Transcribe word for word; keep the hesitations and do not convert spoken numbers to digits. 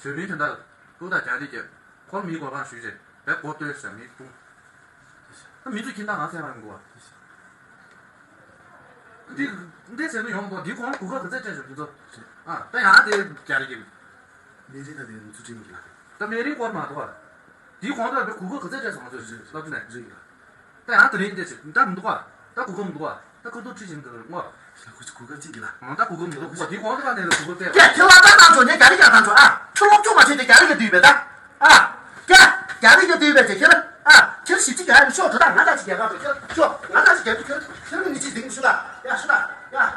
བཟོད་པའི་དོན་དག་ཏུ་ད་རྒྱ་རིགས་ཀྱི་ཁོར་མིའི་གོ་འཕང་ཞུས་རྗེས་བས་གོ་ལྟོས་ཟེར་མི་སྤུངས། ད་མི་ཚོ་ཁྱིམ་ཐག་ང་སེམས་རང་གོ་བ། འདི་འདི་ཟེར་ནི་ཡོང་གོ། འདི་ཁོང་གོ་སྐབས་ག་ཚད་སྤྲད་བཞག་འདི་ཚོ། ཨ་ད་ཡང་དེ་རྒྱ་རིགས་ཀྱི། མེ་རི་ད་དེ་ཚུ་ཁྲིམས་ཀྱི་ལ། ད་མེ་རི་སྐོར་མ་གཏོགས། དེའི་གོང་དུ་ལ་གུ་གུ་ག་ཚད་བྱས་སོང་ཚོད་ཟེར་ལབ་ནས། རེད་ཡ། ད་ཡང་དེ་རིང་དེ་ཟེར་ད་མི་འདུག་ག་ད་གུ་གུ་མི་འདུག་ག་ད་ཁོ་ཐུག་ཁྲིད་བཞིན་འདུག་ངོ་། ལ་ཁུ་ཆུ་གུ་གུ་གཅིག་གི་ལ། ཨང་ད་གུ་གུ་མི་འདུག་ག་དེའི་གོང་དུ་ལ་ནས་ལ་གུ་གུ་དེ། ཀྱེ་ཁྱེད་ལ་ད་ང་ཚོ་ངས་རྒྱ་རིགས་ཀྱང་ད་ཚོ་ཨ། ཁྱོད་སློབ་སྦྱོང་མ་བྱས་ཏེ་རྒྱ་རིགས་ཀྱི་འདུས་པས་ད། ཨ། ཀྱེ། རྒྱ་རིགས་ཀྱི་འདུས་པས་དེ་ཁྱེད་ཨ། ཁྱེད་ཞིབ་ཅིག་ཡ་ཤོག་ད་ང་ད་ཅིག་རྒྱ་གར་དུ་ཁྱེད་ཤོག་ང་ད་ཅིག་རྒྱ་དུ་ཁྱེད་ཁྱེད་མི་ཅིག་འདིང་ཤུ་ལ་ཡ་ཤུ་ལ་ཡ།